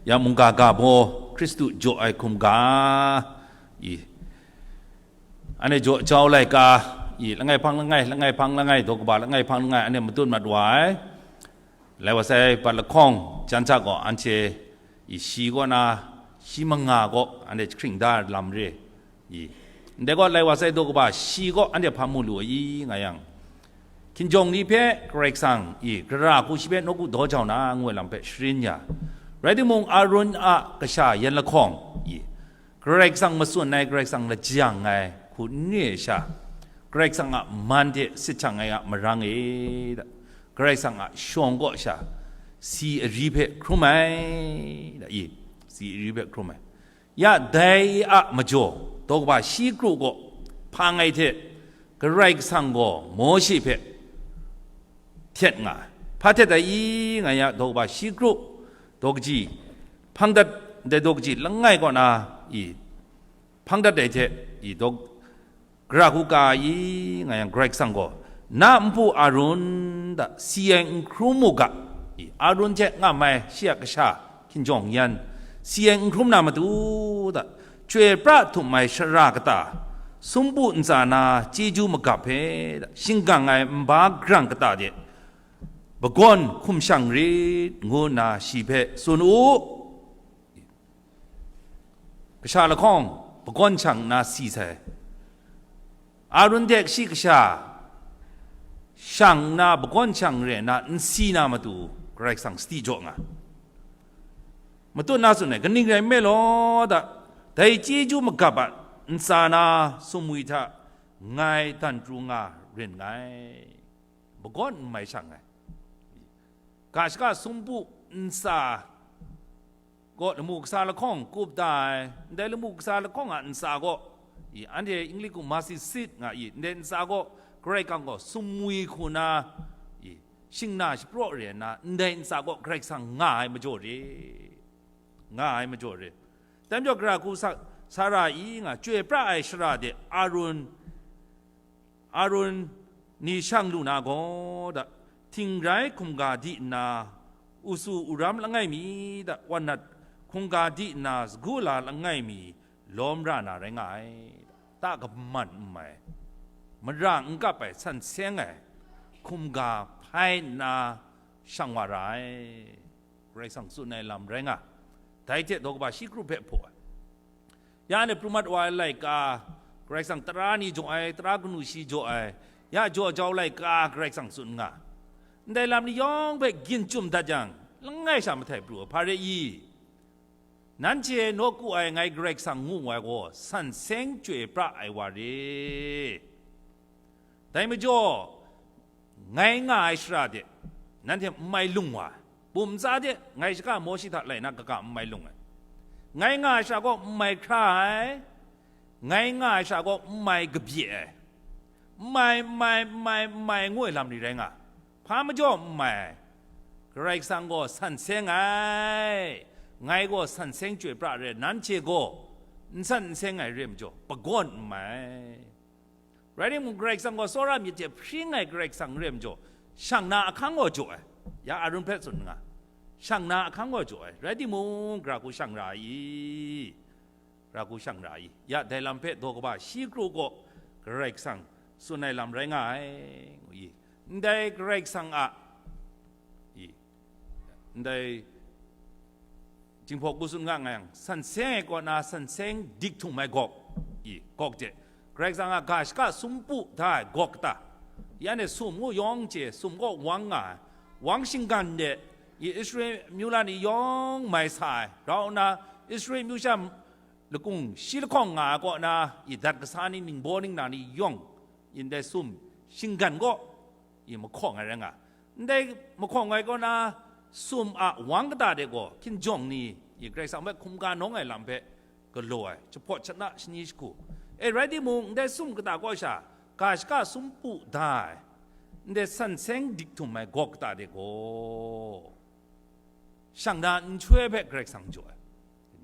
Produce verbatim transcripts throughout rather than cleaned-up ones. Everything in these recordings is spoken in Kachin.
Ya mungga ga baw Hkristu jaw ai hkum ga, i, anhte jaw jau laika, i, langai hpang langai, langai hpang langai, daw kaba langai hpang langai, anhte matut mat wa ai. Lai wa sai, pat lahkawng, jan hta gaw, anhte, i, shi kaw na, shi manga gaw, anhte jahkring da lam re. I, ndai gaw, lai wa sai daw kaba shi gaw anhte hpa mu lu ai i, nga yang, hkinjawng ni hpe Karai Kasang, i, gara hku shi hpe nawku daw jau na, ngu ai lam hpe sharin ya. Rai timung, Arun a kasha yan lahkawng, i, Karai Kasang matsun ai, Karai Kasang lajang ai hku n re ai sha, Karai Kasang a man hte sit hkyang ai a marang e, da, Karai Kasang a shawng kaw sha, si ari hpe hkrum ai, da, i, si ari hpe hkrum ai. Ya dai a majaw, daw kaba shi kru gaw hpang ai hte, Karai Kasang gaw Mawshe hpe htet nga ai. Hpa htet ai i, nga ya, daw kaba shi kru, daw kaji, hpang dat, dai daw kaji langai kaw na, i, hpang dat ai hte, i, daw, gara hku ka ai i, nga yang, Karai Kasang gaw, na npu Arun da, si ai n hkrum u ga, i, Arun hte ngam ai shi a kasha hkinjawng yan, si ai n hkrum na matu da, chyoi pra htum ai shara kata, sumpu ntsa na chyeju magap hpe da, shingkang ai nba grang kata de, bagawn hkum shang rit, ngu nna shi hpe tsun u. Kasha lahkawng bagawn shang nna si sai. Arun hte shi kasha shang nna, bagawn shang re nna n si na matu, Karai Kasang sadi jaw nga. Matut na tsun ai, kaning rai nme law da, dai chyeju magap a ntsa na sumwi hta ngai dan pru nga rin nngai. Bagawn n mai shang ai. Ga shaka sumpu ntsa gaw lamu kasa lahkawng kup da ai, ndai lamu kasa lahkawng a ntsa gaw, i, anhte English hku mercy seat nga i, ndai ntsa gaw Karai Kasang gaw sumwi hku na, i, shingna shapraw re nna, ndai ntsa gaw Karai Kasang nga ai majaw re, nga ai majaw re. Dai majaw, gara hku sa, Sara i nga, chyoi pra ai shara de Arun, Arun ni shang lu na gaw da, htingrai hkumga di nna, usu uram langai mi da, wanat hkumga di nna, sagu la langai mi lawm ra na rai nga ai. Ta kaman n mai, mara n kap ai, san seng ai, hkumga hpai nna shang wa ra ai. Karai Kasang tsun ai lam rai nga, dai hte daw kaba shi kru hpe hpaw ai. Ya ne pru mat wa ai laika, Karai Kasang tara ni jaw ai, tara kanu shi jaw ai, ya jaw jau laika Karai Kasang tsun nga. Ndai lam ni yawng hpe gyin chyum dat yang, langai sha mahtai pru ai, hpa re i? Nanhte nawku ai ngai Karai Kasang ngu ai gaw, san seng chyoi pra ai wa re. Dai majaw, ngai nga ai shara de, nanhte n mai lung wa ai. Bum tsa de, ngai shaka Mawshe hta lai na kaga n mai lung ai. Ngai nga ai shara gaw n mai hkra ai, ngai nga ai shara gaw n mai kabye ai. N mai, n mai, n mai, n mai, ngu ai lam ni rai nga. Hpa majaw n mai. Karai Kasang gaw san seng ai, ngai gaw san seng chyoi pra re, nanhte gaw n san n seng ai re majaw, pagawn n mai. Rai timung, Karai Kasang gaw tsawra myit hte hpring ai Karai Kasang re majaw, shang na ahkang gaw jaw ai. Ya Arun hpe tsun nga, shang na ahkang gaw jaw ai. Rai timung, gara hku shang ra ai i? Gara hku shang ra ai i? Ya dai lam hpe daw kaba shi kru gaw Karai Kasang tsun ai lam rai nga ai, ngu i? Ndai Karai Kasang a, i, ndai Jinghpaw Hku tsun nga nga yang, san seng ai kaw na san seng dik htum ai gawk, i, gawk de, Karai Kasang a ga shaka sumpu da ai gawk kata, ya ne sum ngu yawng chye, sum gaw wang nga ai, wang shinggan de, i, Israel amyu la ni yawng mai sa ai, rau nna Israel amyu sha lakung shi lahkawng nga ai kaw na, i, dat kasa ni, ningbaw ningna ni yawng, i, ndai sum shinggan gaw, i, mahkawng ai rai nga. Ndai mahkawng ai kaw na, sum a wang kata de gaw, hkinjawng ni, i, Karai Kasang hpe hkum ga nawng ai lam hpe galaw ai, jahpawt shana shani jahku. E, rai timung, ndai sum kata kaw sha, ga shaka sumpu da ai, ndai san seng dik htum ai gawk kata de gaw, shang na nhtoi hpe Karai Kasang jaw ai.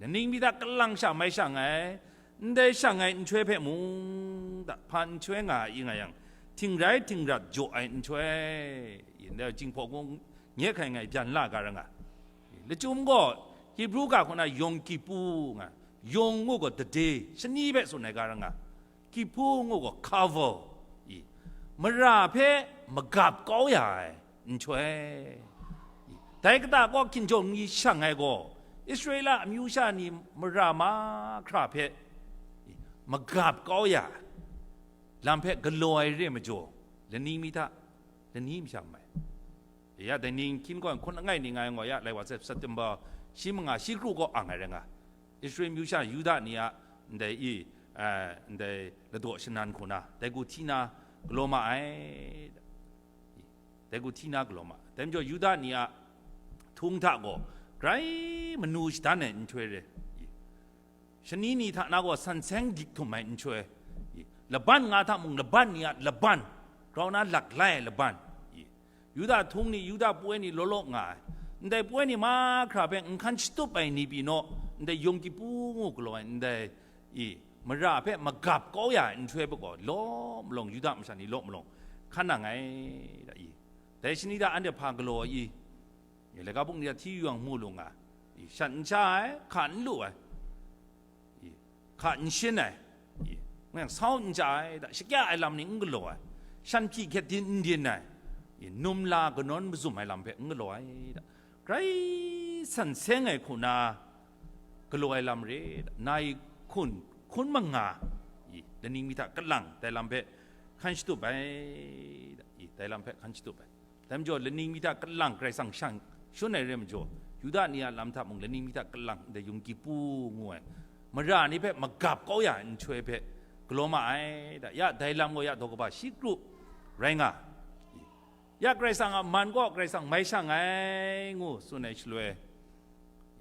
Naning mi hta kalang sha mai shang ai, ndai shang ai nhtoi hpe mung, da, hpa nhtoi nga ai nga yang, htingrai htingrat jaw ai nhtoi, i, ndai Jinghpaw Hku nye hkai ngai byan la ga ra nga. Lachyum gaw, Hibru ga hku na Yom Kippur nga, Yom ngu gaw the day, shani hpe tsun ai ga rai nga, Kippur ngu gaw cover, i, mara hpe magap kau ya ai nhtoi, i, dai kata kaw hkinjawng ni shang ai gaw, Israela amyu sha ni mara mahkra hpe, i, magap kau ya ai lam hpe galaw ai re majaw, lani mi hta, lani masha mai. Ya, dai ning hkin gaw hkun langai ning ai ngaw ya, lai wa tsep September shi manga shi kru gaw ang ai rai nga. Israel myu sha Yuda ni a ndai i, eh, ndai ladaw shanan hku na, dai gu hti na galaw ma ai. Dai gu hti na galaw ma. Dai majaw Yuda ni a htung hta gaw grai manu shadan ai nhtoi re. Shani ni hta na gaw san seng dik htum ai nhtoi, i, laban nga hta mung, laban ni a laban, grau na lak lai ai laban, i, Yuda htung ni, Yuda poi ni law law nga ai, ndai poi ni mahkra hpe nhkan shatup ai ni pyi naw, ndai Yom Kippur ngu galaw ai ndai, i, mara hpe magap kau ya ai nhtoi hpe gaw, law malawng, Yuda masha ni law malawng hkan nang ai, da, i, dai shani hta anhte hpa galaw ai i, i, laika buk ni hta hti yu yang mu lu nga, i, shan n sha ai, hka n lu ai, i, hka n shin ai, i, ngang sau n ja ai, da, shakya ai lam ni n galaw ai, shan hpyi hkyet din n din ai, i, num la kanawn mazum ai lam hpe n galaw ai, da, grai san seng ai hku na galaw ai lam re, da, nai hkun, hkun manga, i, laning mi hta kalang, dai lam hpe hkan shatup ai, da, i, dai lam hpe hkan shatup ai. Dai majaw, laning mi hta kalang Karai Kasang shang shangun ai re majaw, Yuda ni a lam hta mung laning mi hta kalang ndai Yom Kippur ngu ai mara ni hpe magap kau ya ai nhtoi hpe galaw ma ai, da, ya, dai lam gaw ya daw kaba shi kru rai nga. Ya, Karai Kasang a man gaw Karai Kasang mai shang ai ngu tsun ai shaloi,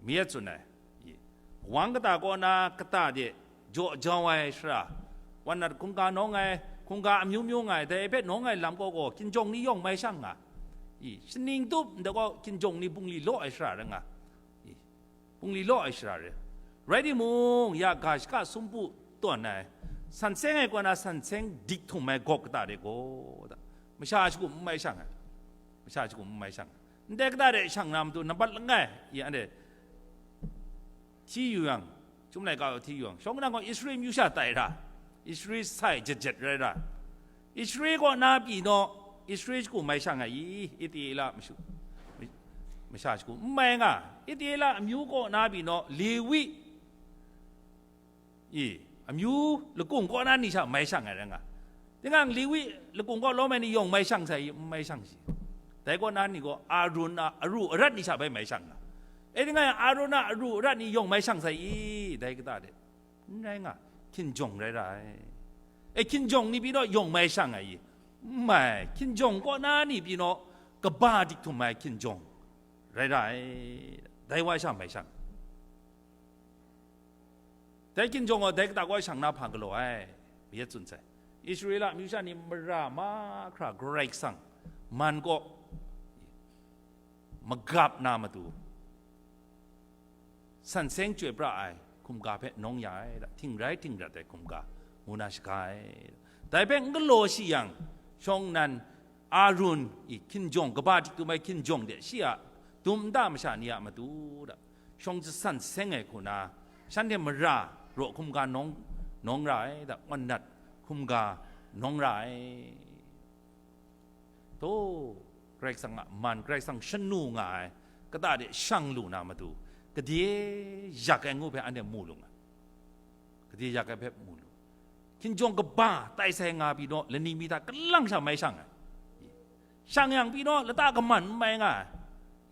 mi yet tsun ai, i, wang kata kaw na kata de jaw jau ai shara, wan nat hkungga nawng ai, hkungga amyu myu nga ai, dai hpe nawng ai lam kaw gaw hkinjawng ni yawng mai shang nga, i, shaning tup nta gaw hkinjawng ni bungli law ai shara rai nga, i, bungli law ai shara rai. Rai timung, ya ga shaka sumpu tawn ai, san seng ai kaw na san seng dik htum ai gawk kata de gaw, da, masha shagu n mai shang ai, masha shagu n mai shang ai. Ndai kata de shang na matu nampat langai, i, anhte hti yu yang, Chyum laika hti yu yang, shawng nang gaw Israel myu sha tai ra, Israel sai jet jet rai ra, Israel kaw na pyi naw, Israel shagu mai shang ai i, Itila mashu, masha shagu n mai nga, Itila amyu kaw na pyi naw, Lewi, i, amyu lakung kaw na ni sha mai shang ai rai nga. Tinang Lewi lakung kaw lawm ai ni yawng mai shang sai i, n mai shang shi. Dai kaw na ni gaw Arun a aru arat ni sha bai mai shang nga. E, tinang Arun a aru arat ni yawng mai shang sai i, dai kata de. N rai nga, hkinjawng rai ra ai. E, hkinjawng ni pyi naw yawng mai shang ai i? N mai, hkinjawng kaw na ni pyi naw kaba dik htum ai hkinjawng rai ra ai. Dai wa sha mai shang. Dai hkinjawng gaw dai kata kaw shang na hpa galaw ai, mi yet tsun sai. Israela amyu sha ni mara mahkra Karai Kasang man kaw magap na matu, san seng chyoi pra ai hkumga hpe nawng ya ai, hting rai hting rat ai hkumga, ngu na shaga ai. Dai hpe n galaw shi yang, shawng nnan Arun i hkinjawng, kaba dik dum ai hkinjawng de shi a dum nta masha ni a matu da, shawng jasan seng ai hku na, shanhte mara raw hkumga nawng, nawng ra ai da, wan nat hkumga nawng ra ai. Taw, Karai Kasang a man, Karai Kasang shanu nga ai kata de shang lu na matu, gade yak ai ngu hpe anhte mu lu nga, gade yak ai hpe mu lu. Hkinjawng kaba tai sai nga pyi naw, lani mi hta kalang sha mai shang ai. Shang yang pyi naw, lata kaman n mai nga ai.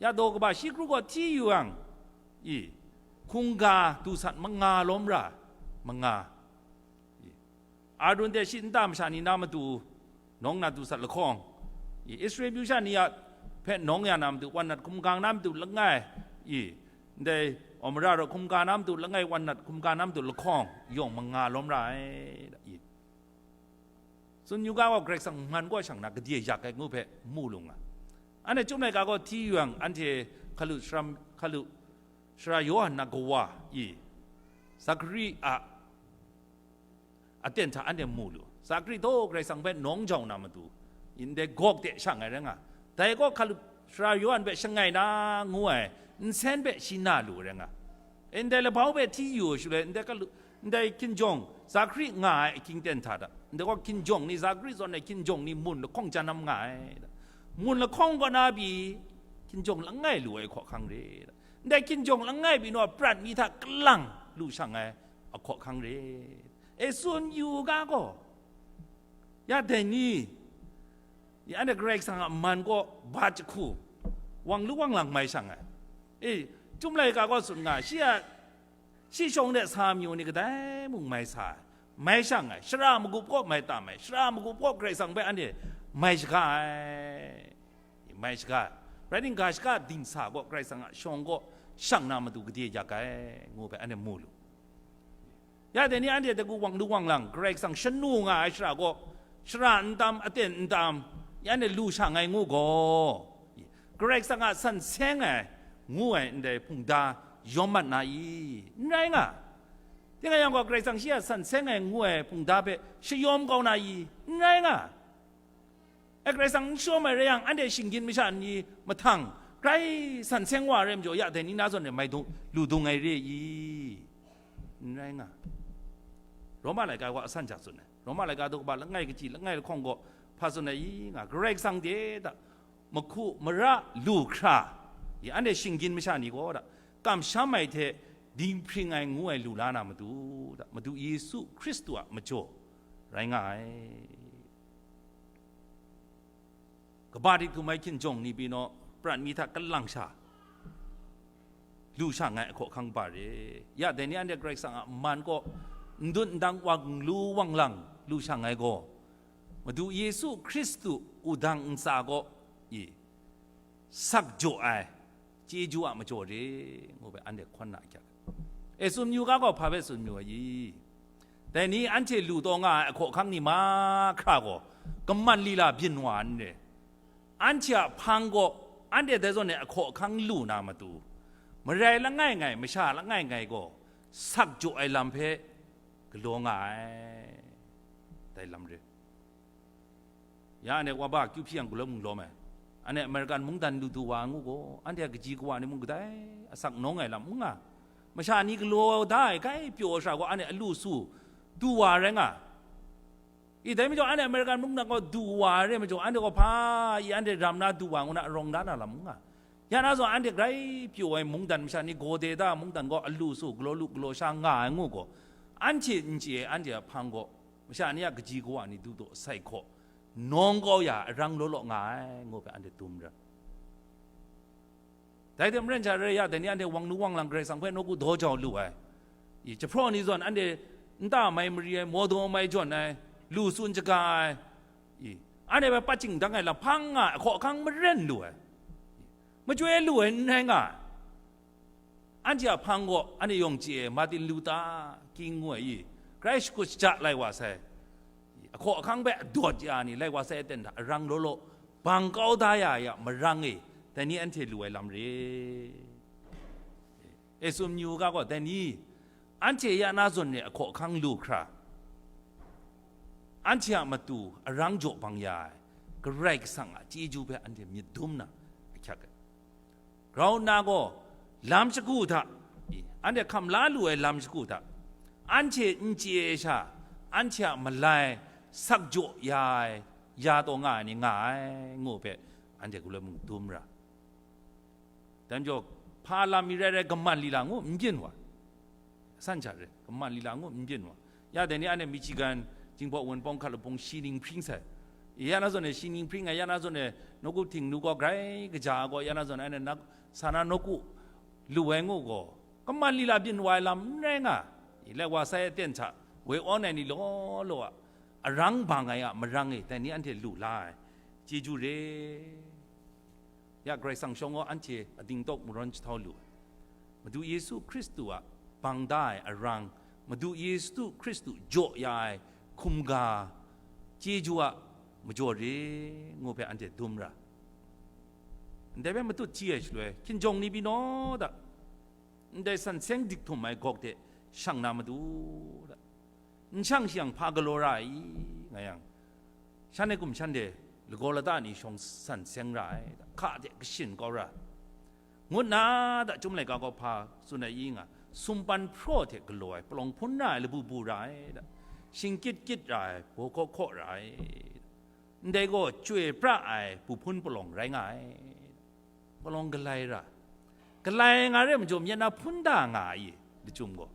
Ya daw kaba shi kru gaw hti yu yang, i, hkungga du sat manga lawm ra, manga. I, Arun de shi nta masha ni na matu, nawng na du sat lahkawng, i, Israel myu sha ni a hpe nawng ya na matu, wan nat hkumgang na matu langai, i, ndai Omara raw hkumga na matu langai, wan nat hkumga na matu lahkawng, yawng manga lawm ra ai, i. Tsun yu ga gaw, Karai Kasang man kaw shang na gade yak ai ngu hpe mu lu nga. Anhte Chyum laika gaw hti yu yang, anhte hkalu sharam, hkalu sara Yawhan na kawa i, Zakari a aten hta anhte mu lu. Zakari taw Karai Kasang hpe nawng jau na matu, ndai gawk de shang ai rai nga. Dai gaw hkalu sara Yawhan hpe shangai na ngu ai nsen hpe shi na lu rai nga. Ndai labau hpe hti yu shaloi, ndai galu, ndai hkinjawng, Zakari nga ai ahkying ten hta da. Ndai gaw hkinjawng ni, Zakari zawn ai hkinjawng ni mun lahkawng jan nam nga ai da. Mun lahkawng kaw na pyi, hkinjawng langai lu ai hkawhkang re da. Ndai hkinjawng langai pyi naw prat mi hta kalang lu shang ai ahkawhkang re. E tsun yu ga gaw, ya dai ni, ya anhte Karai Kasang a man kaw bat jahku, wang lu wang lang mai shang ai. E, Chyum laika gaw tsun nga, shi a, shi shawng de sa amyu ni kadai mung mai sa ai, mai shang ai, shara magup kaw mai tam ai, shara magup kaw Karai Kasang hpe anhte mai shaga ai, mai shaga ai. Rai ningga, shaga dingsa kaw Karai Kasang a shawng kaw shang na matu gade yak ai, ngu hpe anhte mu lu. Ya dai ni anhte dagu wang lu wang lang, Karai Kasang shanu nga ai shara gaw, shara n tam, aten n tam, ya anhte lu shang ai ngu gaw, Karai Kasang a san seng ai, ngu ai ndai hpungda yawm mat na i? N rai nga. Tingai yang gaw, Karai Kasang shi a san seng ai ngu ai hpungda hpe shayawm kau na i? N rai nga. E, Karai Kasang n shawm ai rai yang, anhte shinggyim masha ni mahtang grai san seng wa ai rai majaw, ya dai ni na zawn e mai dung, lu dung ai re i? N rai nga. Roma laika gaw asan hta tsun ai. Roma laika daw kaba langai kaji langai lahkawng gaw hpa tsun ai i nga, Karai Kasang de da, mahku mara lu hkra, i anhte shinggyim masha ni gaw da, kamsham ai hte dinghpring ai ngu ai lu la na matu da, Madu Yesu Hkristu a majaw rai nga ai. Kaba dik htum ai hkinjawng ni pyi naw, prat mi hta kalang sha lu shang ai ahkawhkang kaba re. Ya dai ni anhte Karai Kasang a man kaw n dun n dang wang lu wang lang lu shang ai gaw, Madu Yesu Hkristu wudang ntsa kaw i sak jaw ai chyeju a majaw re, ngu hpe anhte hkawn na ahkyak. E, tsun yu ga gaw hpa hpe tsun yu ai i? Dai ni anhte lu taw nga ai ahkawhkang ni mahkra gaw kaman lila byin wa n re. Anhte a hpang gaw anhte dai zawn e ahkawhkang lu na matu, marai langai ngai, masha langai ngai gaw sak jaw ai lam hpe galaw nga ai, dai lam re. Ya anhte wa ba kyu hpyi yang galawm n galawm ai. Anhte American mungdan lu du wa ngu gaw, anhte a kaji kawa ni mung kadai asak nawng ai lam n nga. Masha ni galaw da ai, grai pyaw ai shara gaw anhte alu su du wa rai nga. I dai majaw, anhte American mungdan gaw du wa ai rai majaw, anhte gaw hpa i anhte ram na du wa ngu na arawng da na lam n nga. Ya na zawn anhte grai pyaw ai mungdan, masha ni gaw de da mungdan gaw alu su galaw lu galaw sha nga ai ngu gaw, anhte n chye ai anhte a hpang gaw, masha ni a kaji kawa ni du taw sai hkaw nawng kau ya arang law law nga ai, ngu hpe anhte dum ra. Dai hte maren sha rai ya, dai ni anhte wang nu wang lang Karai Kasang hpe nawku daw jau lu ai. I, jahpraw ni zawn anhte nta mai mari ai, mawdaw mai jawn ai, lu tsun shaga ai. I, anhte hpe patjing dang ai lahpang nga ai ahkawhkang maren lu ai. I, machyoi lu ai n rai nga ai. Anhte a hpang gaw anhte yawng chye ai Martin Luther King ngu ai i, grai shakut shaja lai wa sai, ahkaw ahkang hpe adawt ya ai ni lai wa sai aten hta arang law law bang kau da ya ai a marang e, dai ni anhte lu ai lam re. E, tsun yu u ga gaw, dai ni anhte ya na zawn re ahkaw ahkang lu hkra, anhte a matu arang jaw bang ya ai Karai Kasang a chyeju hpe anhte myit dum na ahkyak ai. Grau nna gaw, lam shagu hta, anhte hkam la lu ai lam shagu hta, anhte n chye ai sha, anhte a malai sak jaw ya ai, ya taw nga ai ni nga ai, ngu hpe anhte galoi mung dum ra. Dai majaw, hpa lam mi rai rai, kaman lila ngu n byin wa. San sha re, kaman lila ngu n byin wa. Ya dai ni anhte Michigan, Jinghpaw Wunpawng hkat lapawng shi ning hpring sai. Ya na zawn e shi ning hpring ai, ya na zawn e nawku hting nu gaw grai kaja ai gaw, ya na zawn e anhte na, sa na nawku lu ai ngu gaw, kaman lila byin wa ai lam n rai nga. Lai wa sai aten hta, woi awn ai ni law law a, arang bang ai a marang e, dai ni anhte lu la ai. Chyeju re. Ya Karai Kasang shawng gaw anhte a dingtawk marawn jahtau lu ai. Madu Yesu Hkristu a bang da ai arang, Madu Yesu Hkristu jaw ya ai hkum ga, chyeju a majaw re, ngu hpe anhte dum ra. Ndai hpe matut hti ai shaloi, hkinjawng ni pyi naw da, ndai san seng dik htum ai gawk de shang na matu da, n shang shi yang hpa galaw ra ai nga yang, shan e kum shan de lagaw lata ni shawng san seng ra ai, hka de kashin kau ra. Ngut na da, Chyum laika gaw hpa tsun ai i nga, sumpan hpraw hte galaw ai, palawng hpun ra ai, labu bu ra ai da, shingkyit kyit ra ai, baw hkaw hkaw ra ai, ndai gaw chyoi pra ai bu hpun palawng rai nga ai. Palawng galai ra, galai nga re majaw, myit na hpun da nga ai i, lachyum gaw,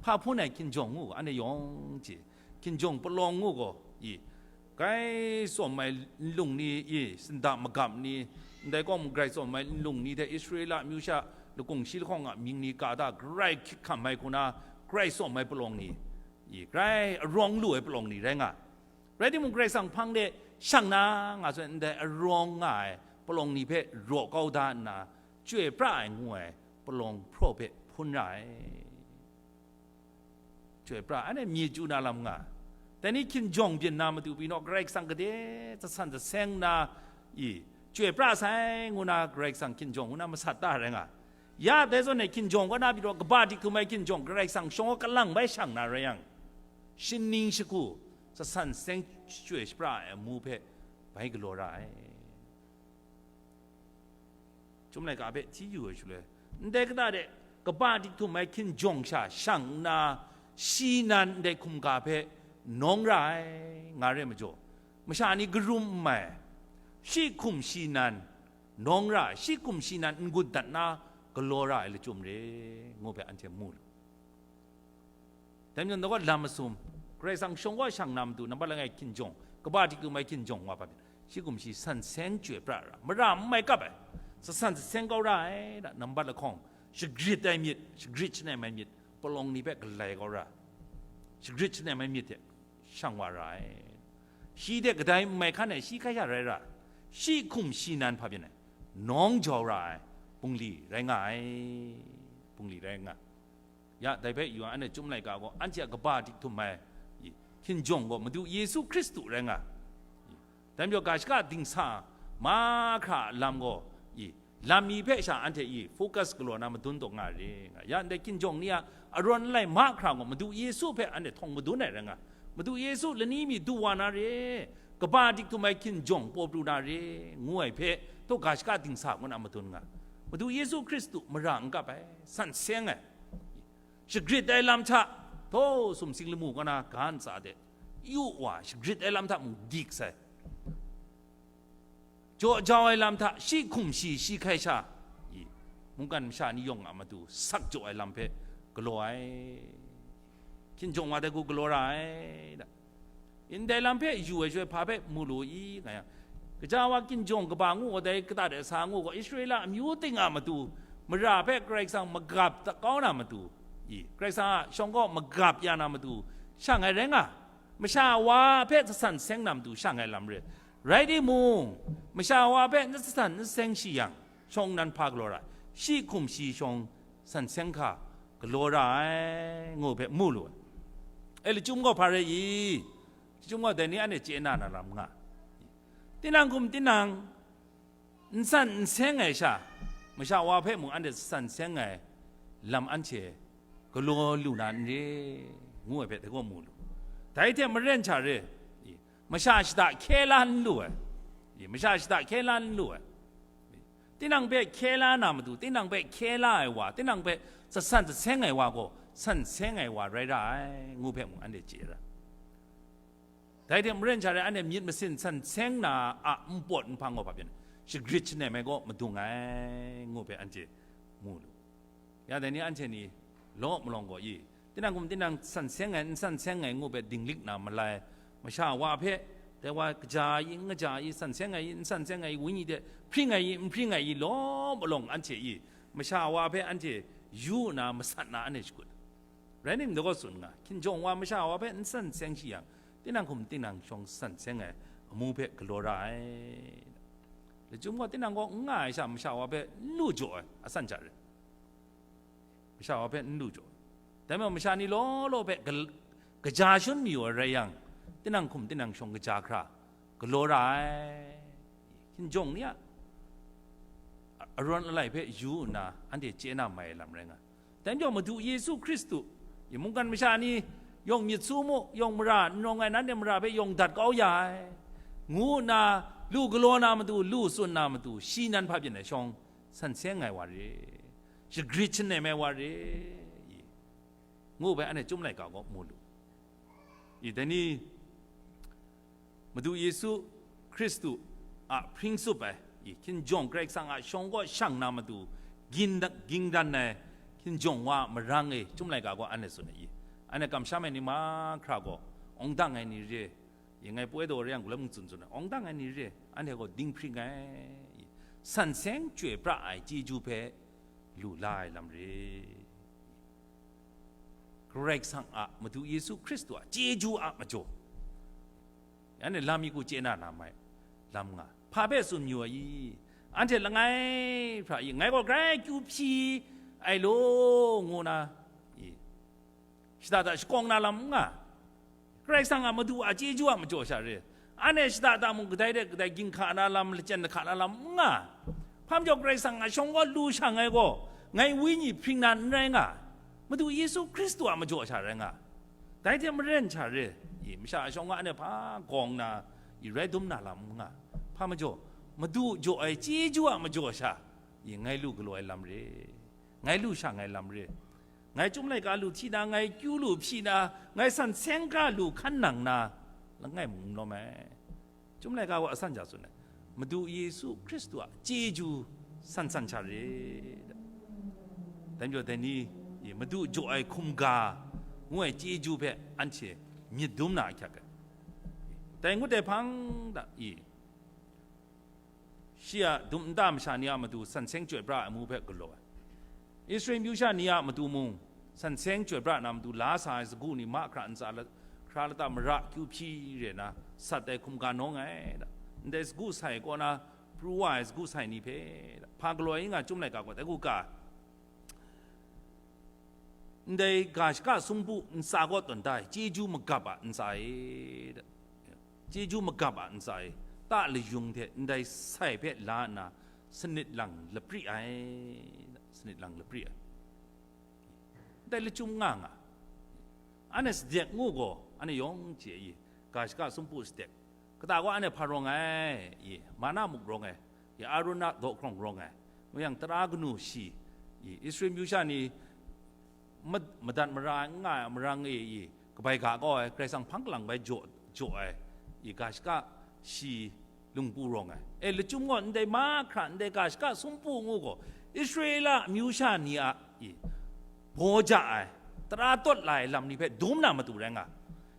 hpa hpun ai hkinjawng ngu, anhte yawng chye, hkinjawng palawng ngu gaw i, grai tsawm ai nlung ni i, sinda magap ni, ndai kaw mung grai tsawm ai nlung ni hte Israela amyu sha lakung shi lahkawng a mying ni ka da, grai hkrit hkam ai hku na, grai tsawm ai palawng ni i, grai arawng lu ai palawng ni rai nga. Rai timung, Karai Kasang hpang de shang na nga sai ndai arawng nga ai palawng ni hpe raw kau da nna, chyoi pra ai ngu ai palawng hpraw hpe hpun ra ai. Chyoi pra, anhte myi chyu na lam nga. Dai ni hkinjawng byin na matu pyi naw, Karai Kasang gade zasan zaseng na i, chyoi pra sai ngu na, Karai Kasang hkinjawng ngu na masat ta rai nga. Ya dai zawn e hkinjawng kaw na pyi naw, kaba dik htum ai hkinjawng Karai Kasang shawng kalang bai shang na rai yang, shaning shagu, zasan seng chyoi shapra ai amu hpe bai galaw ra ai. Chyum laika hpe hti yu ai shaloi, ndai kata de kaba dik htum ai hkinjawng sha shang nna, shi nan ndai hkumga hpe nawng ra ai, nga re majaw, masha ni karum n mai, shi hkum shi nan nawng ra ai, shi hkum shi nan n-gun dat na galaw ra ai lachyum re, ngu hpe anhte mu lu. Dai majaw, ndai gaw lam masum, Karai Kasang shawng kaw shang na matu, nampat langai hkinjawng, kaba dik htum ai hkinjawng wa hpa pyi, shi hkum shi san seng chyoi pra ra, mara n mai kap ai, zasan zaseng kau ra ai, da, nampat lahkawng, shagrit ai myit, shagrit shanem ai myit, palawng ni hpe galai kau ra, shagrit shanem ai myit hte shang wa ra ai. Shi hte kadai n mai hkan ai shi hkai sha rai ra, shi hkum shi nan hpa byin ai, nawng jau ra ai bungli rai nga ai, bungli rai nga. Ya, dai hpe yu ai, anhte Chyum laika gaw anhte a kaba dik htum ai, i, hkinjawng gaw Madu Yesu Hkristu rai nga. I, dai majaw, ga shaka dingsa mahkra a lam gaw, i, lam mi hpe sha anhte, i, focus galaw na madun taw nga re, nga. Ya, ndai hkinjawng ni a arawn alai mahkra gaw Madu Yesu hpe anhte htawng madun ai rai nga. Madu Yesu lani mi du wa na re, kaba dik htum ai hkinjawng paw pru na re, ngu ai hpe, taw ga shaka dingsa ngu na madun nga. Madu Yesu Hkristu mara n kap ai, san seng ai, shagrit ai lam hta, taw sumsing lamu kaw na ga ntsa de, yu wa, shagrit ai lam hta mung dik sai, jaw jau ai lam hta shi hkum shi, shi hkai sha, i, mungkan masha ni yawng a matu sak jaw ai lam hpe galaw ai, hkinjawng wa dai hku galaw ra ai, da. Ndai lam hpe yu ai shaloi hpa hpe mu lu i, nga yang, gaja wa hkinjawng kaba ngu gaw, dai kata de sa ngu gaw, Israela amyu ting a matu, mara hpe Karai Kasang magap kau na matu, i, Karai Kasang a shawng kaw magap ya na matu, shang ai rai nga, masha wa hpe zasan seng na matu shang ai lam re. Rai timung, masha wa hpe n zasan n seng shi yang, shawng nan hpa galaw ra ai, shi hkum shi shawng san seng hka galaw ra ai, ngu hpe mu lu ai. E, lachyum gaw hpa rai i? Lachyum gaw dai ni anhte chye na na lam nga. Tinang hkum tinang, n san n seng ai sha, masha wa hpe mung anhte san seng ai lam anhte galaw lu na n re, ngu ai hpe dai gaw mu lu. Dai hte maren sha re, i, masha shada hkye la n lu ai, i, masha shada hkye la n lu ai, tinang hpe hkye la na matu, tinang hpe hkye la ai wa, tinang hpe zasan zaseng ai wa gaw, san seng ai wa rai ra ai, ngu hpe mung anhte chye ra. Dai hte maren sha rai, anhte myit masin san seng na a npawt nhpang gaw hpa byin, shagrit shanem ai gaw madung ai, ngu hpe anhte mu lu. Ya, dai ni anhte ni law malawng gaw i, tinang hkum tinang san seng ai, n san seng ai ngu hpe dinglik na malai, masha wa hpe, dai wa kaja i, n kaja i, san seng ai i, n san seng ai i, wenyi hte hpring ai i, n hpring ai i, law malawng anhte i, masha wa hpe anhte yu nna masat na anhte shakut. Rai nme, dai gaw tsun nga, hkinjawng wa masha wa hpe n san seng shi yang, tinang hkum tinang shawng san seng ai amu hpe galaw ra ai. Lachyum gaw, tinang gaw n nga ai sha masha wa hpe n lu jaw ai, asan hta re. Masha wa hpe n lu jaw. Dai majaw, masha ni law law hpe gal-, kaja shun mayu ai rai yang, tinang hkum tinang shawng kaja hkra galaw ra ai. Hkinjawng ni a arawn alai hpe yu nna, anhte chye na mai ai lam rai nga. Dai majaw, Madu Yesu Hkristu, i, mungkan masha ni yawng myit su mu, yawng mara n rawng ai, nanhte mara hpe yawng dat kau ya ai, ngu nna lu galaw na matu, lu tsun na matu, shi nan hpa byin ai shawng, san seng ai wa re, shagrit shanem ai wa re, i, ngu bai anhte Chyum laika gaw mu lu. I, dai ni, Madu Yesu Hkristu a hpring tsup ai, i, hkinjawng Karai Kasang a shawng kaw shang na matu, gin-, ging dan ai hkinjawng wa a marang e, Chyum laika gaw anhte tsun ai, i, anhte kamsham ai ni mahkra gaw, awng dang ai ni re, i, ngai poi daw re yang, galum tsun tsun ai, awng dang ai ni re, anhte gaw dinghpring ai, i, san seng chyoi pra ai chyeju hpe lu la ai lam re. Karai Kasang a, Madu Yesu Hkristu a chyeju a majaw, anhte lam mi ku chye na na mai lam nga, hpa hpe tsun yu ai i? Anhte langai hpra i, ngai gaw grai kyu hpyi ai law, ngu na, i, shada da shakawng na lam n nga. Karai Kasang a Madu a chyeju a majaw sha re. Anhte shada da mung kadai de kadai ginhka na lam, lachyen lahka na lam n nga. Hpa majaw Karai Kasang a shawng gaw lu shang ai gaw, ngai wenyi hpring na n rai nga. Madu Yesu Hkristu a majaw sha rai nga. Dai hte maren sha re, i, masha a shawng gaw anhte hpa gawng na, i, rai dum na lam n nga. Hpa majaw, Madu jaw ai chyeju a majaw sha, i, ngai lu galaw ai lam re, ngai lu shang ai lam re, ngai Chyum laika lu hti na, ngai kyu lu hpyi na, ngai san seng hkra lu hkan nang na, langai mung n lawm ai. Chyum laika gaw asan ja tsun ai, Madu Yesu Hkristu a chyeju san san sha re. Dai majaw dai ni, i, Madu jaw ai hkum ga ngu ai chyeju hpe anhte myit dum na ahkyak ai. Dai ngut ai hpang da, i, shi a dum nta masha ni a matu san seng chyoi pra ai amu hpe galaw ai. Israel myu sha ni a matu mung, san seng chyoi pra na matu la sa ai sagu ni mahkra ntsa la-, hkra lata mara kyu hpyi re na, sat ai hkum ga nawng ai da. Ndai sagu sai kaw na pru wa ai sagu sai ni hpe da, hpa galaw ai nga Chyum laika gaw dai hku ga, ndai ga shaka sumpu ntsa kaw tawn da ai chyeju magap a ntsa e da. Chyeju magap a ntsa e, ta layung hte ndai sai hpe la nna, sanit lang lapri ai, sanit lang lapri ai. Ndai lachyum nga nga. Anhte sadek ngu gaw, anhte yawng chye i, ga shaka sumpu sadek. Kata gaw anhte hpa rawng ai, i, mana muk rawng ai, i, Arun a dawhkrawng rawng ai, ngu yang tara kanu shi, i, Israel myu sha ni, ma-, madat mara ai, n nga ai a marang e i, kabai ga kau ai, Karai Kasang hpang kalang bai jaw, jaw ai, i, ga shaka shi lungpu rawng ai. E, lachyum gaw ndai mahkra, ndai ga shaka sumpu ngu gaw, Israela amyu sha ni a, i, baw ja ai, tara tawt la ai lam ni hpe dum na matu rai nga.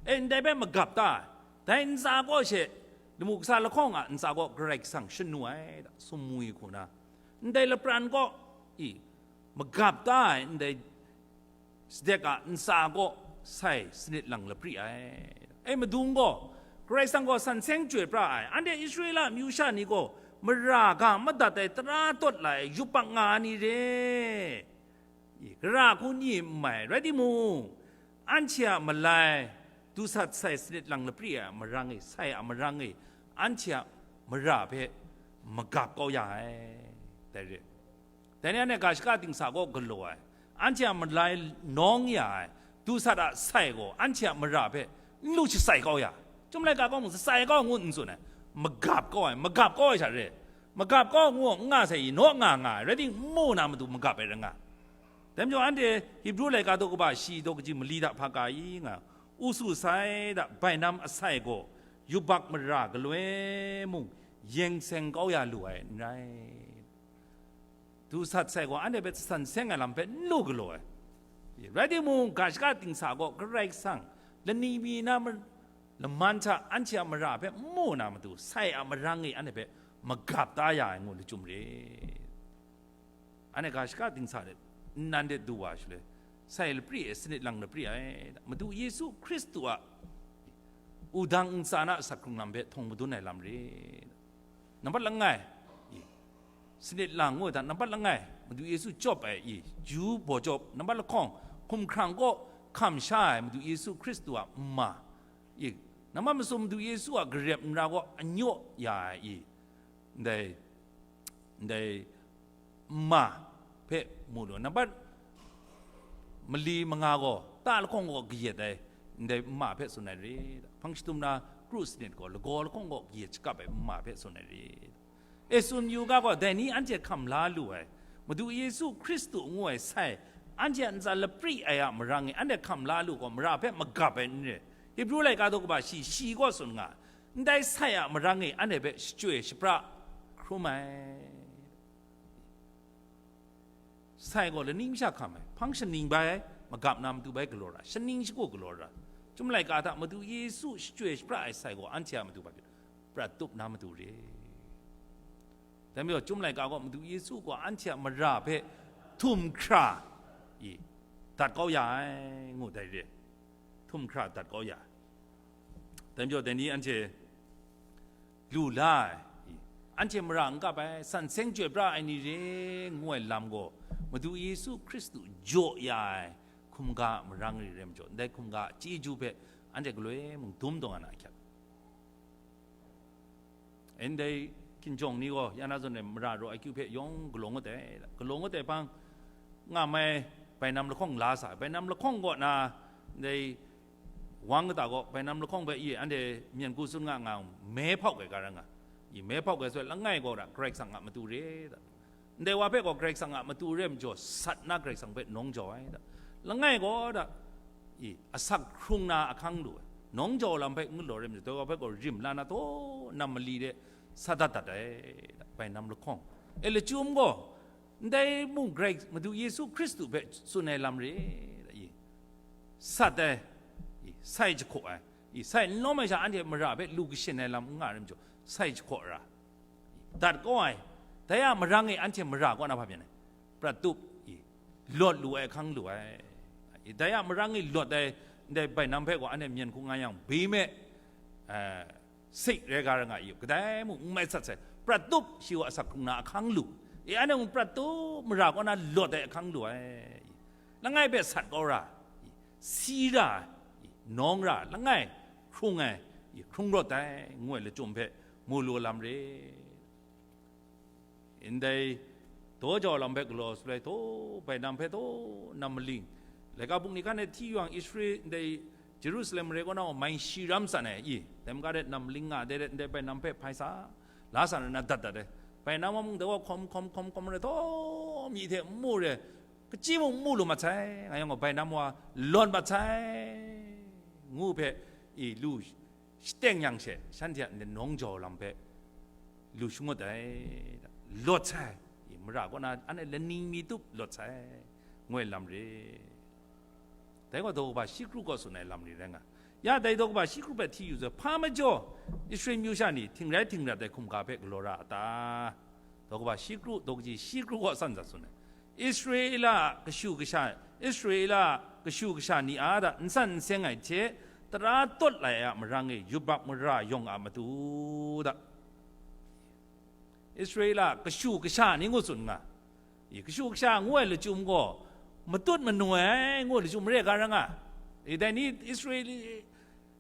E, ndai hpe magap ta ai. Dai ntsa kaw she, lamu kasa lahkawng a ntsa kaw Karai Kasang shanu ai, sumwi hku na. Ndai lapran kaw, i, magap ta ai, ndai sadek a ntsa kaw sai sanit lang lapri ai. E, madung gaw, Karai Kasang gaw san seng chyoi pra ai, anhte Israela amyu sha ni gaw mara ga madat ai tara tawt la ai yubak nga ai ni re. I, gara hku ni n mai, rai timung, anhte a malai, dusat sai sanit lang lapri ai a marang e, sai a marang e, anhte a mara hpe magap kau ya ai, dai re. Dai ni anhte ga shaka dingsa kaw galaw ai, anhte a malai nawng ya ai, dusat a sai gaw anhte a mara hpe n lu shatsai kau ya, Chyum laika kaw mung shatsai kau ngu n tsun ai, magap kau ai, magap kau ai sha re, magap kau ngu n nga sai, i naw nga nga ai, rai timung, n mu na matu magap ai rai nga. Dai majaw anhte Hibru laika daw kaba shi daw kaji mali hta hpa ka i nga, u su sai da, bainam asai gaw yubak mara galoi mung yeng seng kau ya lu ai n rai. Dusat sai gaw anhte hpe san seng ai lam hpe n lu galaw ai. Rai timung, ga shaka dingsa gaw Karai Kasang lani mi na ma-, laman hta anhte a mara hpe n mu na matu, sai a marang e anhte hpe magap da ya ai ngu lachyum re. Anhte ga shaka dingsa de, nnan de du wa shaloi, sai lapri e, sanit lang lapri ai, Madu Yesu Hkristu a wudang ntsa na asak hkrung lam hpe htawng madun ai lam re. Nambat langai, i, sanit lang ngu dan, nambat langai, Madu Yesu chyawp ai, i, Ju baw chyawp, nambat lahkawng, hkumhkrang kaw hkam sha ai Madu Yesu Hkristu a nma, i, nambat masum Madu Yesu a garep nra kaw anyaw ya ai, i, ndai, ndai nma hpe mu lu. Nambat mali manga gaw ta lahkawng gaw kayat ai, ndai nma hpe tsun ai re. Hpang shadum na kru sanit gaw lagaw lahkawng gaw kayat shakap ai nma hpe tsun ai re. E tsun yu ga gaw, dai ni anhte hkam la lu ai, Madu Yesu Hkristu ngu ai sai, anhte a ntsa lapri ai a marang e, anhte hkam la lu gaw, mara hpe magap ai n re. Hibru laika daw kaba shi, shi gaw tsun nga, ndai sai a marang e, anhte hpe shachyoi shapra hkrum ai. Sai gaw laning masha hkam ai, hpang shaning bai ai, magap na matu bai galaw ra, shaning shagu galaw ra. Chyum laika hta Madu Yesu shachyoi shapra ai sai gaw anhte a matu bai prat tup na matu re. Dai majaw, Chyum laika gaw Madu Yesu gaw anhte a mara hpe htum hkra i dat kau ya ai, ngu dai re. Htum hkra dat kau ya ai. Dai majaw, dai ni anhte lu la ai, anhte mara n kap ai, san seng chyoi pra ai ni re, ngu ai lam gaw, Madu Yesu Hkristu jaw ya ai hkumga a marang re ai majaw, ndai hkumga a chyeju hpe anhte galoi mung dum taw nga na ahkyak. Ndai hkinjawng ni gaw, ya na zawn e mara raw ai kyu hpe yawng galaw ngut ai, galaw ngut ai hpang, nga mai bainam lahkawng la sa ai. Bainam lahkawng kaw na, ndai wang kata gaw, bainam lahkawng hpe i anhte myen ku tsun nga nga, me hpau ai ga ra nga, i me hpau ai soi langai gaw ra, Karai Kasang a matu re da. Ndai wa hpe gaw Karai Kasang a matu re ai majaw, sat na Karai Kasang hpe nawng jau ai da. Langai gaw da, i, asak hkrung na ahkang lu ai. Nawng jau lam hpe n galaw re ai majaw, dai wa hpe gaw rim la na taw, nam mali de sa dat dat ai da, bainam lahkawng. E lachyum gaw, ndai mung Karai Madu Yesu Hkristu hpe tsun ai lam re da, i, sat ai, i, sai jahkaw ai, i, sai n lawm ai sha anhte mara hpe lu kashin ai lam n nga ai majaw, sai jahkaw ra, i, dat kau ai, dai a marang e anhte mara kaw na hpa byin ai, prat tup, i, lawt lu ai hkang lu ai, i, dai a marang e lawt ai, ndai bainam hpe gaw anhte myen hku nga yang, bime, eh, sik rai ga ra nga i, kadai mung n mai sat sai, prat tup shi wa asak hkrung na ahkang lu, i, anhte mung prat tup mara kaw na lawt ai ahkang lu ai, i, langai hpe sat kau ra, i, si ra, i, nawng ra, langai hkrung ai, i, hkrung rawt ai, ngu ai lachyum hpe mu lu lam re. Ndai daw jau lam hpe galaw shaloi, taw bainam hpe taw nam maling, laika bungli hkan e hti yang Israel ndai Jerusalem mare kaw na gaw mai shi ram san ai i, dai maga de nam maling nga de, de ndai bainam hpe hpai sa, la sa na dat dat ai. Bainam wa mung dai wa hkawm hkawm hkawm hkawm re, taw myi hte n mu re, kachyi mung n mu lu mat sai, nga yang gaw bainam wa lawt mat sai, ngu hpe i lu shateng yang she, shanhte a nawng jau lam hpe lu shangut ai, lawt sai, i, mara kaw na anhte laning mi tup lawt sai, ngu ai lam re. Dai gaw daw kaba shi kru kaw tsun ai lam ni rai nga. Ya dai daw kaba shi kru hpe hti yu sai, hpa majaw Israel myu sha ni htingrai htingrat ai hkumga hpe galaw ra a ta? Daw kaba shi kru, daw kaji shi kru kaw san za tsun ai. Israela a kashu kasha, Israela a kashu kasha ni a da nsan n seng ai hte tara tawt lai ai a marang e yubak mara yawng a matu da. Israela a kashu kasha ni ngu tsun nga. I, kashu kasha ngu ai lachyum gaw matut manu ai ngu ai lachyum re ga ra nga. I, dai ni Israel,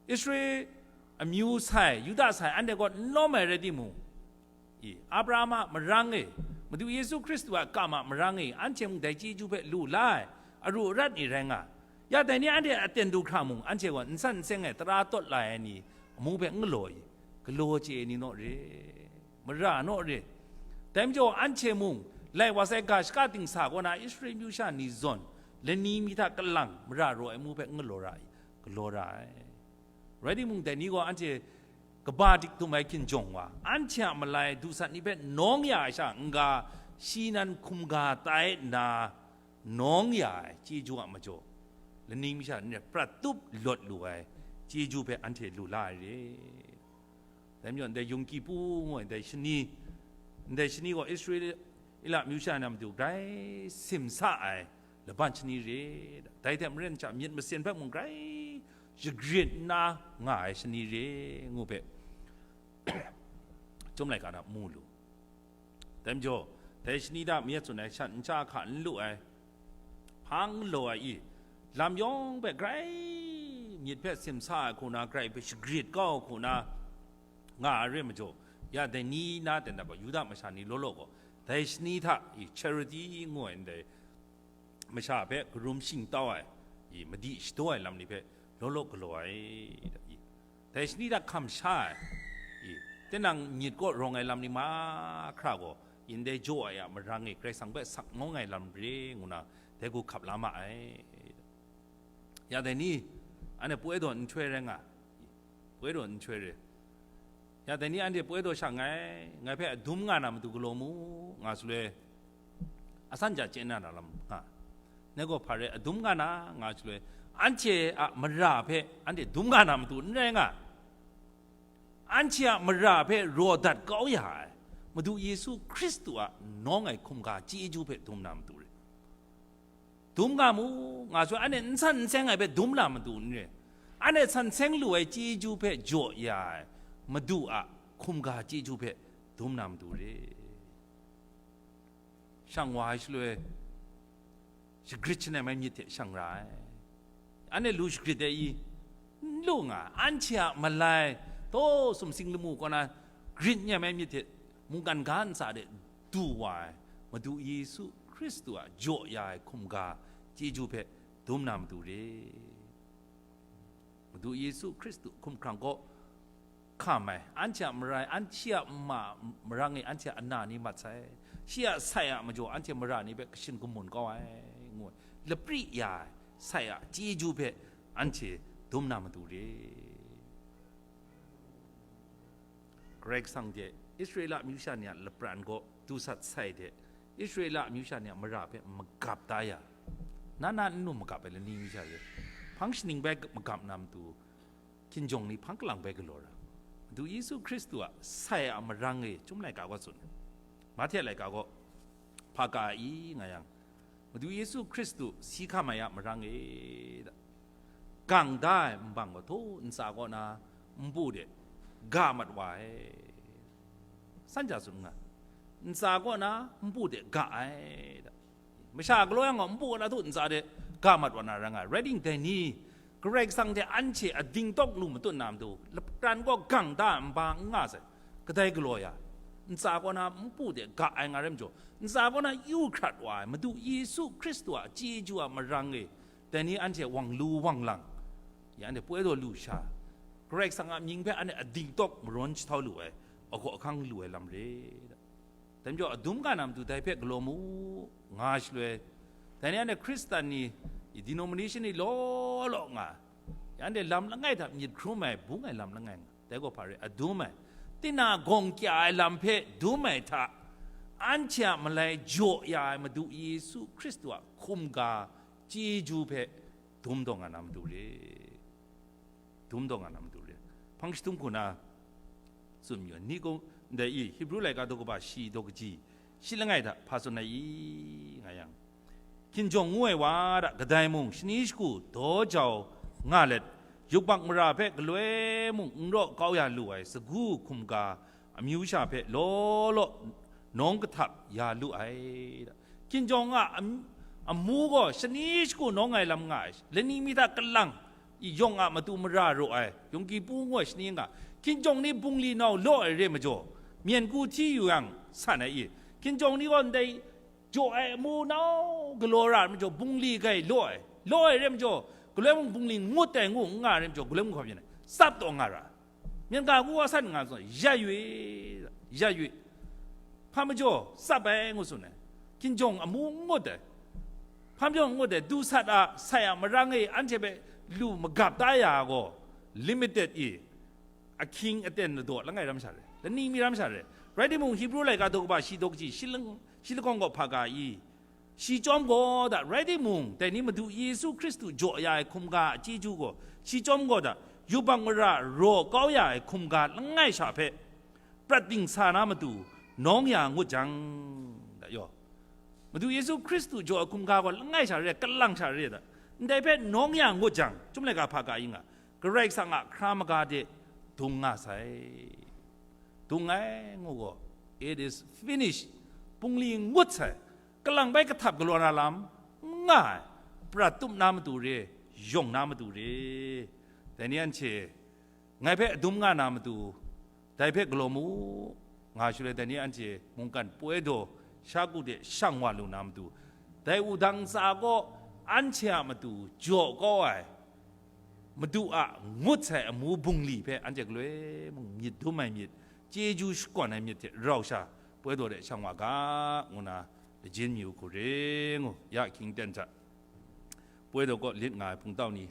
Israel amyu sai, Yuda sai, anhte gaw n lawm ai rai timung, i, Abraham a marang e, Madu Yesu Hkristu a kam a marang e, anhte mung dai chyeju hpe lu la ai, aru arat ni rai nga. Ya dai ni anhte a aten du hkra mung, anhte gaw nsan n seng ai tara tawt lai ai ni amu hpe n galaw i, galaw chye ai ni naw re, mara naw re. Dai majaw anhte mung, lai wa sai ga shaka dingsa kaw na Israel myu sha ni zawn, lani mi hta kalang mara raw ai amu hpe n galaw ra i, galaw ra ai. Rai timung, dai ni gaw anhte kaba dik dum ai hkinjawng wa, anhte a malai dusat ni hpe nawng ya ai sha n-ga, shi nan hkum ga tai nna, nawng ya ai chyeju a majaw, laning mi sha ni prat tup lawt lu ai chyeju hpe anhte lu la ai re. Dai majaw, ndai Yom Kippur ngu ai ndai shani, ndai shani gaw Israela myu sha na matu grai simsa ai laban shani re, dai hte maren sha myit masin hpe mung grai shagrit nna nga ai shani re ngu hpe, Chyum laika na mu lu. Dai majaw, dai shani hta mi tsun ai shat n sha hka n lu ai, hpang law ai i, lam yawng hpe grai myit hpe simsa ai hku na, grai hpe shagrit kau ai hku na nga ai re majaw, ya dai ni na ten da gaw, Yuda masha ni law law gaw, dai shani hta i charity ngu ai ndai masha hpe karum shingtau ai, i madi shadaw ai lam ni hpe law law galaw ai, i dai shani hta hkam sha ai, i Tinang myit kaw rawng ai lam ni mahkra gaw, yin dai jaw ai a marang e Karai Kasang hpe sakngawng ai lam re ngu na, dai hku hkap la ma ai. Ya dai ni, anhte poi daw nhtoi rai nga, poi daw nhtoi re. Ya dai ni anhte poi daw shang ngai, ngai hpe adum nga na matu galaw mu, nga shaloi, asan ja chye na ra lam nga. Ngai gaw hpa re, adum nga na, nga shaloi, anhte a mara hpe anhte dum nga na matu n rai nga. Anhte a mara hpe raw dat kau ya ai Madu Yesu Hkristu a nawng ai hkumga chyeju hpe dum na matu re. Dum nga mu, nga shaloi, anhte n san n seng ai hpe dum na matu n re. Anhte san seng lu ai chyeju hpe jaw ya ai Madu a hkumga chyeju hpe dum na matu re. Shang wa ai shaloi, shagrit shanem ai myit hte shang ra ai. Anhte lu shagrit ai i? N lu nga, anhte a malai, taw sumsing lamu kaw na grit nyem ai myit hte mungkan ga ntsa de du wa ai Madu Yesu Hkristu a jaw ya ai hkumga chyeju hpe dum na matu re. Madu Yesu Hkristu hkumhkrang kaw hkam ai, anhte a marai, anhte a ma marang e anhte a ana ni mat sai, shi a sai a majaw anhte mara ni hpe kashin kamun kau ai, ngu ai, lapri ya ai sai a chyeju hpe anhte dum na matu re. Karai Kasang hte Israela amyu sha ni a lapran kaw dusat sai hte Israela amyu sha ni a mara hpe magap da ya, na na n lu magap ai lani mi sha re, hpang shaning bai magap na matu, hkinjawng ni hpang kalang bai galaw ra. Madu Yesu Hkristu a sai a marang e Chyum laika gaw tsun, Mahte laika gaw hpa ka i nga yang, Madu Yesu Hkristu si hkam ai a marang e, gang da ai nbang gaw htaw ntsa kaw na npu de ga mat wa ai. San ja tsun nga, ntsa kaw na npu de ga ai. Masha galaw yang gaw npu kaw na htaw ntsa de ga mat wa na ra nga ai. Rai timung, dai ni Karai Kasang hte anhte a dingtawk lu matut na matu, lapran gaw gang da ai nbang n nga sai, kadai galaw ya, ntsa kaw na npu de ga ai nga rai majaw, ntsa kaw na yu hkrat wa ai Madu Yesu Hkristu a chyeju a marang e, dai ni anhte wang lu wang lang, ya anhte poi daw lu sha, Karai Kasang a mying hpe anhte a dingtawk marawn jahtau lu ai, ahkaw ahkang lu ai lam re. Dai majaw, adum nga na matu dai hpe galaw mu, nga shaloi, dai ni anhte Hkristan ni, denomination ni law law nga, ya anhte lam langai hta myit hkrum ai, bung ai lam langai nga, dai gaw hpa re, adum ai, tina gawng kya ai lam hpe dum ai hta, anhte a malai jaw ya ai Madu Yesu Hkristu a hkumga chyeju hpe dum taw nga na matu re. Dum taw nga na matu re. Hpang jahtum hku na tsun mayu ai, ni gaw ndai i, Hibru laika daw kaba shi daw kaji shi langai hta hpa tsun ai i, nga yang, hkinjawng ngu ai wa hta kadai mung shani shagu daw jau nga let, yubak mara hpe galoi mung n raw kau ya lu ai sagu hkumga amyu sha hpe law law nawng kahtap ya lu ai. Hkinjawng a am-, amu gaw shani shagu nawng ai lam nga ai, lani mi hta kalang, yawng a matu mara raw ai, yawng kipu ngu ai shani nga, hkinjawng ni bungli nau law ai re majaw, myen ku hti yu yang san ai i, hkinjawng ni gaw ndai jaw ai amu nau galaw ra ai majaw, bungli grai law ai, law ai re majaw, galoi mung bungli ngut ai ngu n nga ai re majaw, galoi mung hkawm yin ai, tsap taw nga ra ai. Myen ga ngu wa san nga zawn, ya yu i, ya yu i. Hpa majaw, tsap ai ngu tsun ai. Hkinjawng amu n ngut ai. Hpa majaw n ngut ai, dusat a, sai a marang e anhte hpe lu magap da ya gaw, limited i, ahkying aten ladaw langai ram sha re, lani mi ram sha re. Rai timung, Hibru laika daw kaba shi daw kaji, shi lang-, shi lahkawng gaw hpa ga i, shi chyawm gaw hta, rai timung, dai ni Madu Yesu Hkristu jaw ya ai hkumga a chyeju gaw, shi chyawm gaw hta, yubak mara raw kau ya ai hkumga langai sha hpe prat dingsa na matu nawng ya ngut jang, da yaw, Madu Yesu Hkristu jaw ai hkumga gaw langai sha re, kalang sha re da, ndai hpe nawng ya ngut jang, Chyum laika hpa ga i nga, Karai Kasang a hkra maga de dung nga sai. Dung ai ngu gaw, it is finished. Bungli ngut sai, kalang bai kahtap galaw na lam n nga ai, prat tup na matu re, yawng na matu re. Dai ni anhte, ngai hpe adum nga na matu, dai hpe galaw mu, nga shaloi dai ni anhte mungkan poi daw sha ku de shang wa lu na matu, dai wudang ntsa gaw anhte a matu jaw kau ai, Madu a ngut sai amu bungli hpe anhte galoi mung myit dum ai myit, chyeju shakawn ai myit hte rau sha, poi daw de shang wa ga, ngu na lajin mi u hku re ngu, ya hkying ten hta, poi daw kaw lit nga ai hpungtau ni